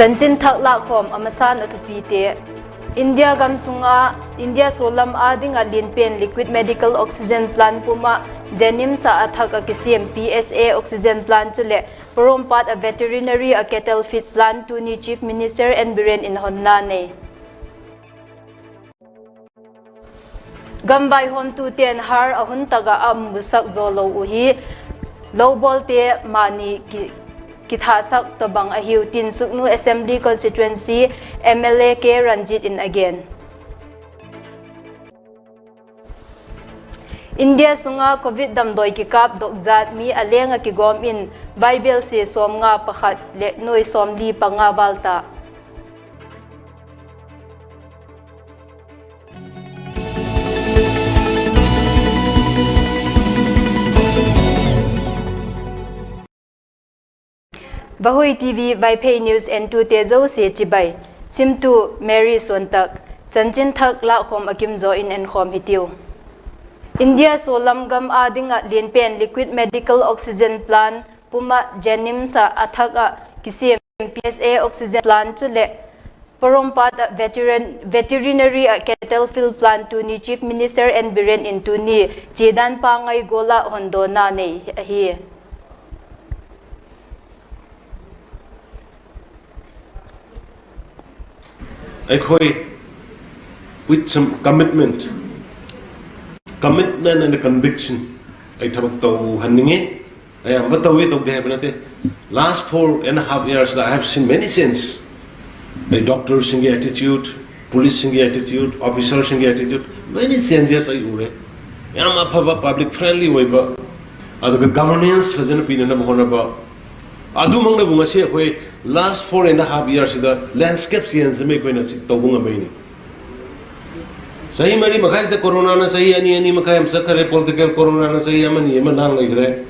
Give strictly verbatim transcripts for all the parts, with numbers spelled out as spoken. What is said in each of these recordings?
Chanchin thak lâkkhawm a masa'n a thupite. India gam sung a, India sualam â ding ah lian pen liquid medical oxygen plant pum ah JNIMS ah a thak ah kisiam PSA oxygen plant chuleh Porompat ah veterinary ah cattle feed plant tuni Chief Minister N Biren in honna nei. Gam vaihawmtute'n har a hun tak ah a musak zaw lo uh hi, lobawlte mani ki, kithâksak tawhbang ahiu tin Sugnu Assembly Constituency MLA K Ranjit in a gen. India sung ah Covid damdawi kikâpdok zat mi a leng ah kigawm in vaibelsia sawmnga pakhat leh nuai sawmli panga vâl ta. Vahui TV Vaiphei News entute zosia chibai. Simtu Mary Suantak. Chanchin thak lâkkhawm a kim zaw in enkhawm hitiu. India sualam gam â ding ah lian pen liquid medical oxygen plant pum ah JNIMS ah a thak ah kisiam PSA oxygen plant chuleh Porompat ah veteran, veterinary ah cattle feed plant tuni Chief Minister N Biren in tuni chiadan pangai gual ah hondawna nei ahi. ꯑꯩꯈꯣꯏ with some commitment, commitment and conviction ꯑꯩ ꯊꯕꯛ ꯇꯧꯍꯟꯅꯤꯡꯉꯤ꯫ ꯑꯌꯥꯝꯕ ꯇꯧꯏ, ꯇꯧꯗꯦ ꯍꯥꯏꯕ ꯅꯠꯇꯦ꯫ Last four and a half years I have seen many changes. ꯑꯩ doctorꯁꯤꯡꯒꯤ attitude, policeꯁꯤꯡꯒꯤ attitude, officerꯁꯤꯡꯒꯤ attitude, many changes ꯑꯩ ꯎꯔꯦ꯫ ꯌꯥꯝ ꯑꯐꯕ, public friendly ꯑꯣꯏꯕ, ꯑꯗꯨꯒ governance ꯐꯖꯅ ꯄꯤꯅꯅꯕ ꯍꯣꯠꯅꯕ꯫ ꯑꯗꯨꯃꯛꯅꯕꯨ ꯉꯁꯤ ꯑꯩꯈꯣꯏ last four and a half yearsꯁꯤꯗ landscape change ꯑꯃ ꯑꯩꯈꯣꯏꯅ ꯁꯤ ꯇꯧꯕ ꯉꯝꯕꯩꯅꯤ꯫ ꯆꯍꯤ ꯃꯔꯤ ꯃꯈꯥꯏꯁꯤꯗ ꯀꯣꯔꯣꯅꯥꯅ ꯆꯍꯤ ꯑꯅꯤ, ꯑꯅꯤ ꯃꯈꯥꯏ ꯑꯃ ꯆꯠꯈ꯭ꯔꯦ, political ꯀꯣꯔꯣꯅꯥꯅ ꯆꯍꯤ ꯑꯃꯅꯤ ꯑꯃ ꯂꯥꯡ ꯂꯩꯈ꯭ꯔꯦ꯫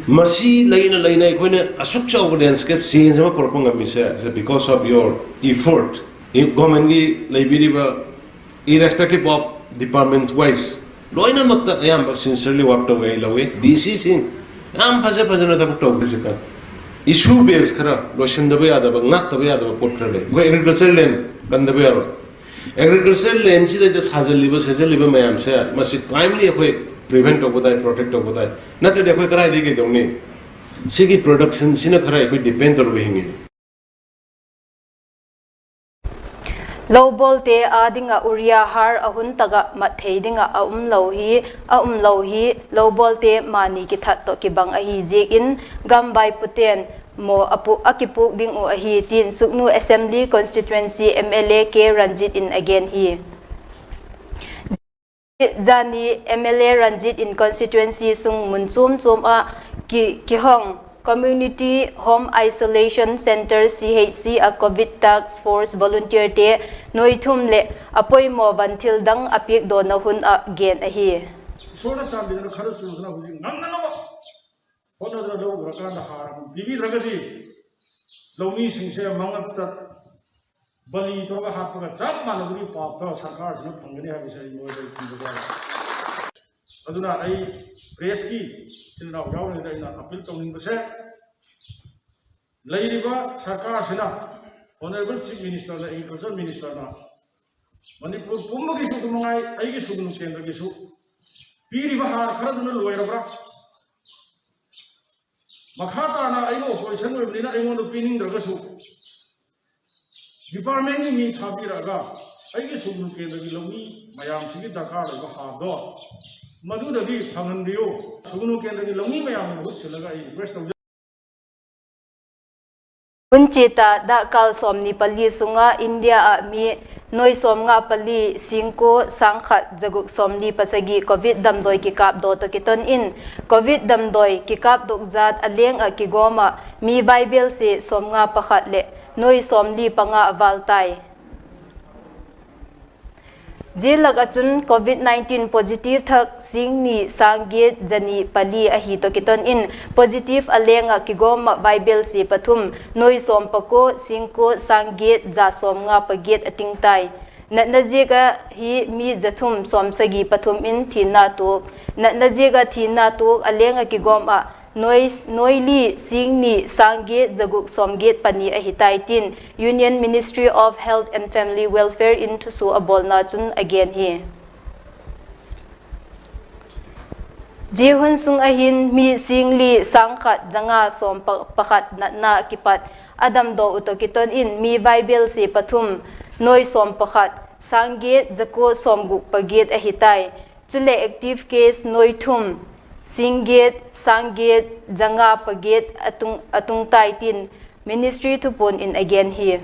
ꯃꯁꯤ ꯂꯩꯅ ꯂꯩꯅ ꯑꯩꯈꯣꯏꯅ ꯑꯁꯨꯛ ꯆꯥꯎꯕ landscape change ꯑꯃ ꯄꯨꯔꯛꯄ ꯉꯝꯃꯤꯁꯦ, is because of your effort꯫ Governmentꯀꯤ ꯂꯩꯕꯤꯔꯤꯕ, irrespective of department wise, ꯂꯣꯏꯅꯃꯛꯇ ꯑꯌꯥꯝꯕ sincerely work ꯇꯧꯋꯦ, ꯑꯩ ꯂꯧꯋꯤ꯫ DCꯁꯤꯡ ꯌꯥꯝ ꯐꯖ ꯐꯖꯅ ꯊꯕꯛ ꯇꯧꯕꯁꯤꯀꯣ꯫ Issue base ꯈꯔ ꯂꯣꯏꯁꯤꯟꯗꯕ ꯌꯥꯗꯕ, ꯉꯥꯛꯇꯕ ꯌꯥꯗꯕ ꯄꯣꯠ ꯈꯔ ꯂꯩ꯫ ꯑꯩꯈꯣꯏ agriculture land ꯀꯟꯗꯕ ꯌꯥꯔꯣꯏ꯫ Agriculture landꯁꯤꯗꯩꯗ ꯁꯥꯖꯜꯂꯤꯕ, ꯁꯦꯝꯖꯜꯂꯤꯕ ꯃꯌꯥꯝꯁꯦ, ꯃꯁꯤ timely ꯑꯩꯈꯣꯏ prevent ꯇꯧꯕ ꯇꯥꯏ, protect ꯇꯧꯕ ꯇꯥꯏ꯫ ꯅꯠꯇ꯭ꯔꯗꯤ ꯑꯩꯈꯣꯏ ꯀꯗꯥꯏꯗꯒꯤ ꯀꯩꯗꯧꯅꯤ? ꯁꯤꯒꯤ productionꯁꯤꯅ ꯈꯔ ꯑꯩꯈꯣꯏ depend ꯇꯧꯔꯒ ꯍꯤꯡꯉꯤ꯫ Lobawlte â ding ah urea har a hun tak ah mat thei ding ah a um lo hi, a um lo hi, lobawlte mani kithat tawh kibang ahi ziakin, gam vaipute'n maw a pu-, a kipuak ding uh ahi tin Sugnu Assembly Constituency MLA K Ranjit in a gen hi. Zani MLA Ranjit in constituency sung mun chuam chuam ah ki, kihong Community Home Isolation Centre, CHC ah Covid Task Force volunteerte nuai thum leh a poimaw van thil dang a piakdawna hun ah gen ahi. ꯏꯁꯣꯔꯅ ꯆꯥꯟꯕꯤꯗꯨꯅ ꯈꯔ ꯆꯨꯗꯨꯅ ꯍꯧꯖꯤꯛ ꯉꯝꯅꯅꯕ ꯍꯣꯠꯅꯗꯨꯅ ꯂꯧ ꯎꯔꯀꯥꯟꯗ ꯍꯥꯔ ꯑꯃꯨꯛ ꯄꯤꯕꯤꯗ꯭ꯔꯒꯗꯤ ꯂꯧꯃꯤꯁꯤꯡꯁꯦ ꯃꯉꯛꯇ ꯕꯂꯤ ꯇꯧꯔꯒ ꯍꯥꯠꯄꯒ ꯆꯞ ꯃꯥꯟꯅꯕꯒꯤ ꯄꯥꯞꯇꯣ ꯁꯔꯀꯥꯔꯁꯤꯅ ꯐꯪꯒꯅꯤ ꯍꯥꯏꯕꯁꯦ ꯑꯩ ꯃꯣꯏꯗ ꯀꯤꯕ ꯌꯥꯎꯏ꯫ ꯑꯗꯨꯅ ꯑꯩ pressꯀꯤ ꯏꯆꯤꯜ ꯏꯅꯥꯎ ꯌꯥꯎꯔꯤꯉꯩꯗ ꯑꯩꯅ appeal ꯇꯧꯅꯤꯡꯕꯁꯦ, ꯂꯩꯔꯤꯕ ꯁꯔꯀꯥꯔꯁꯤꯅ, Honourable Chief Ministerꯅ, Agriculture Ministerꯅ ꯃꯅꯤꯄꯨꯔ ꯄꯨꯝꯕꯒꯤꯁꯨ ꯑꯗꯨꯃꯉꯥꯏ, ꯑꯩꯒꯤ ꯁꯨꯒꯅꯨ ꯀꯦꯟꯗ꯭ꯔꯒꯤꯁꯨ ꯄꯤꯔꯤꯕ ꯍꯥꯔ ꯈꯔꯗꯨꯅ ꯂꯣꯏꯔꯕ꯭ꯔꯥ? ꯃꯈꯥ ꯇꯥꯅ ꯑꯩꯅ opposition ꯑꯣꯏꯕꯅꯤꯅ ꯑꯩꯉꯣꯟꯗ ꯄꯤꯅꯤꯡꯗ꯭ꯔꯒꯁꯨ, departmentꯀꯤ ꯃꯤ ꯊꯥꯕꯤꯔꯛꯑꯒ ꯑꯩꯒꯤ ꯁꯨꯒꯅꯨ ꯀꯦꯟꯗ꯭ꯔꯒꯤ ꯂꯧꯃꯤ ꯃꯌꯥꯝꯁꯤꯒꯤ ꯗꯔꯀꯥꯔ ꯂꯩꯕ ꯍꯥꯔꯗꯣ ꯃꯗꯨꯗꯒꯤ ꯐꯪꯍꯟꯕꯤꯌꯨ꯫ ꯁꯨꯒꯅꯨ ꯀꯦꯟꯗ꯭ꯔꯒꯤ ꯂꯧꯃꯤ ꯃꯌꯥꯝꯅ ꯃꯍꯨꯠ ꯁꯤꯜꯂꯒ ꯑꯩ request ꯇꯧꯖꯩ꯫ Hun chiat ah dakkal sawmni pali sung ah India ah mi nuai sawmnga pali, singkua sâng khat za guk sawmli pasagi Covid damdawi kikâpdaw tawh kiton in, Covid damdawi kikâpdok zat a leng ah kigawm ah mi vaibelsia sawmnga pakhat leh nuai sawmli panga a vâl tai. Zia lak ah chun Covid nineteen positive thak sîng ni sâng giat za ni pali ahi tawh kiton in, positive a leng ah kigawm ah vaibelsia pathum, nuai sawm pakua, sîngkua sâng giat za sawmnga pagiat a ting tai. Natna ziak ah hi mi za thum sawmsagi pathum in thina tuak. Natna ziak ah thina tuak a leng ah kigawm ah noi, noi li sîng ni sâng giat za guk sawmgiat pani ahi tai tin Union Ministry of Health and Family Welfare in thusua a bawlna chun a gen hi. Zia hun sung ahin mi sîng li sâng khat za nga sawm pa-, pakhat natna kipat a damdaw uh tawh kiton in mi vaibelsia pathum noi sawm pakhat sâng giat za kua sawmguk pagiat ahi tai. Chuleh active case noi thum sîng giat sâng giat za nga pagiat a tung, a tung tai tin Ministry thupuan in a gen hi.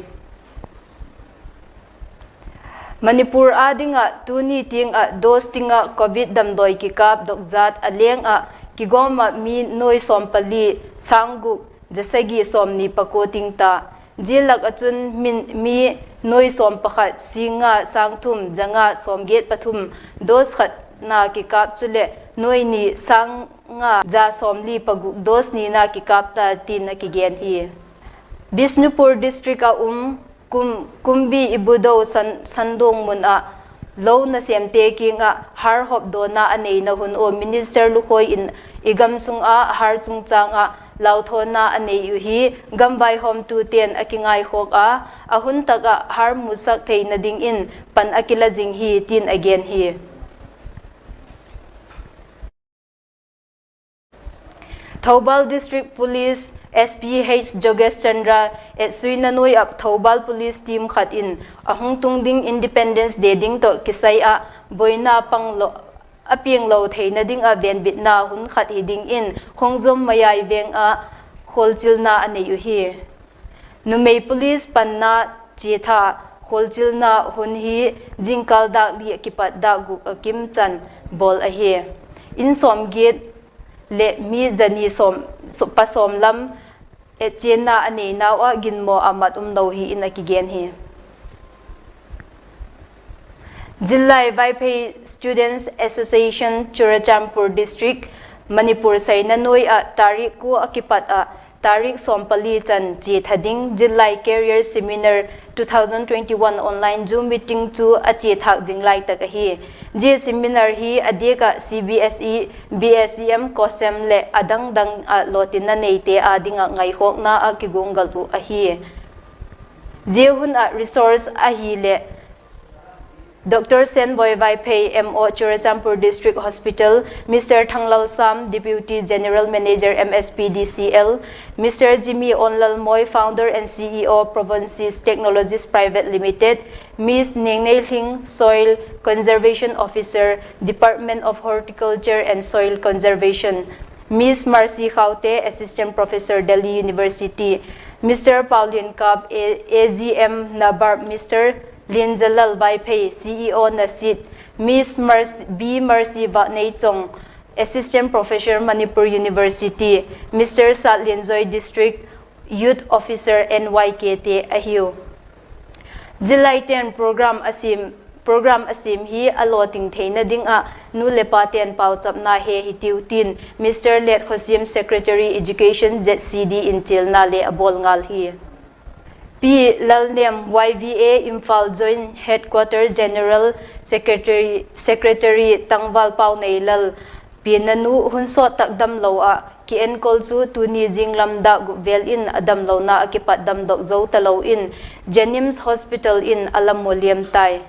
Manipur â ding ah tuni tiang ah dose ting ah Covid damdawi kikâp dok zat a leng ah kigawm ah mi noi sawm pali sâng guk za sagi sawmni pakua ting ta. Zia lak ah chun mi noi sawm pakhat sîng nga sâng thum za nga sawmgiat pathum dose khatna kikâp chuleh noi ni sâng nga za sawmli paguk dose nina kikâp ta tin a kigen hi. Bishnupur District ah um Kum-, Kumbi Ibudo San-, Sandong mun ah lo nasêmte kiang ah har hopdawna a neina hun ua Minister Lukhawi in i gam sung ah har chungchâng ah lauthawna a nei uh hi, gam vaihawmtute'n a kingaikhawk a, a hun tak ah har musak theina dingin pan a kila zing hi tin a gen hi. Thoubal District Police S P H Jogesh Chandra etsuina nuai ah Thoubal Police team khat in a hung tung ding Independence Day ding tawh kisai ah buaina panglo, a pianglo theina ding ah venbitna hun khat hi dingin Khongjom Mayai veng ah khualchilna a nei uhi. Numei police panna chiatha khualchilna hun hi zingkal dâk li ah kipat dâk guk a kim chan bawl ahi. In sawmgiat leh mi zani sawm, pa sawm lam etchianna a neinau ah ginmaw a mat umlo hi in a kigen hi. Zillai Vaiphei Students Association, Churachandpur District, Manipur saina nuai ah tarik kua a kipat ah tarik sawm pali chan chiatha ding Zillai Career Seminar two thousand twenty-one online Zoom meeting chu a chiathâk zing lai tak ahi. Zia seminar hi a diak ah C B S E, B S E M, COHSEM leh a dang dang ah lawtinna neite â ding ah ngaikhawkna a kiguanggal uh ahi. Zia hun ah resource ahileh Doctor Senboi Vaiphei, M O, Churachandpur District Hospital, Mister Thanglal Sam, Deputy General Manager, M S P D C L, Mister Jimmy Onlalmoi, Founder and C E O, Provinces Technologies Private Limited, Miss Nengneihling, Soil Conservation Officer, Department of Horticulture and Soil Conservation, Miss Mercy Khaute, Assistant Professor, Delhi University, Mister Paulinkap, A-, A G M, NABARD, Mister Linjalal Vaiphei, C E O, NASID, Miss Mercy, B Mercy Vaneichong, Assistant Professor, Manipur University, Mister Satlianjoy, District Youth Officer, N Y K te ahiu. Zillaite'n program a siam, program a siam hi a lawting theina ding ah nu leh pate'n pauchapna he hitiu tin Mister Let Khosiam, Secretary Education, Z C D in chialna le a bawl ngal hi. Pi Lalnem, Y V A Imphal Joint Headquarter General Secretary, Secretary Tangval Pauneilal, pianna nu hun sawt tak damlo ah kienkol chu tuni zinglam dâk gup vel in a damlona a kipat damdok zo talo in JNIMS Hospital in a la mu liam tai.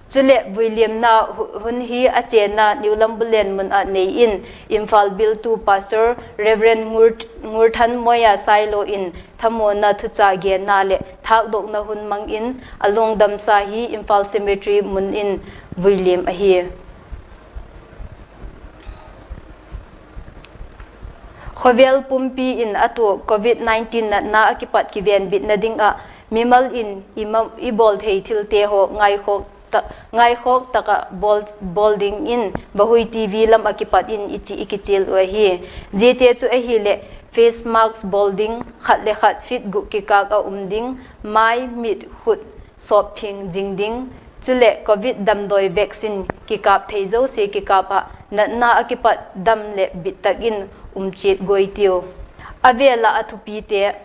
Chuleh vuiliamna hu-, hun hi a chênna New Lambulen mun ah nei in Imphal biltu Pastor Reverend Ngur-, Ngurthanmoia Sailo in thamuanna thucha genna leh thâkdokna hun mang in a lungdamsa hi Imphal Cemetery mun in vuiliam ahi. Khawvel pumpi in a tuak Covid nineteen natna a kipat kivenbitna ding ah mimal in i ma-, i bawl thei thilte haw ngaikhawk ta-, ngaikhawk tak ah bawl, bawl dingin Vahui T V lam ah kipat in i chi-, i kichial uh ahi. Ziate chu ahileh face mask bawl ding, khat le khat feet guk kikâk ah um ding, mai, mit, khut sawp thiang zing ding, chuleh Covid damdawi vaccine kikâp thei zosia kikâp ah natna a kipat dam leh bit tak in um chiat guai tiu. A vêl ah a thupite.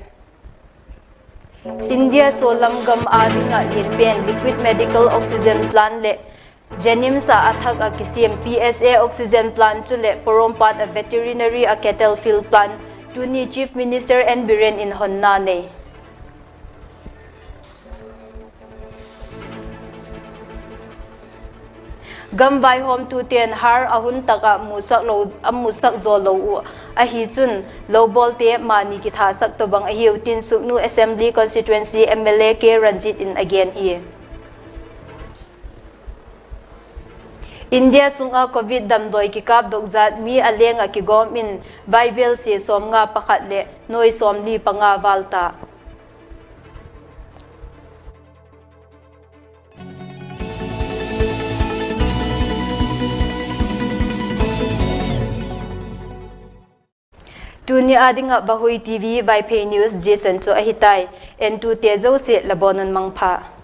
India sawlam gam â ding ah lian pen liquid medical oxygen plant leh JNIMS ah a thak ah kisiam PSA oxygen plant chuleh Porompat ah veterinary ah cattle field plant tuni Chief Minister N Biren in honna nei. Gam vaihawmtute'n har a hun tak ah a musak zaw lo uh ahi chun, lobawlte mani kithasak tawhbang ahiu tin Sugnu Assembly Constituency MLA K Ranjit in a gen hi. India sung ah Covid damdawi kikâpdok zat mi a leng ah kigawm in vaibelsia sawmnga pakhat leh nuai sawmli panga val ta. Tuni â ding ah Vahui TV Vaiphei news zia chan chu ahi tai. Entute zosia la bawn un mangpha.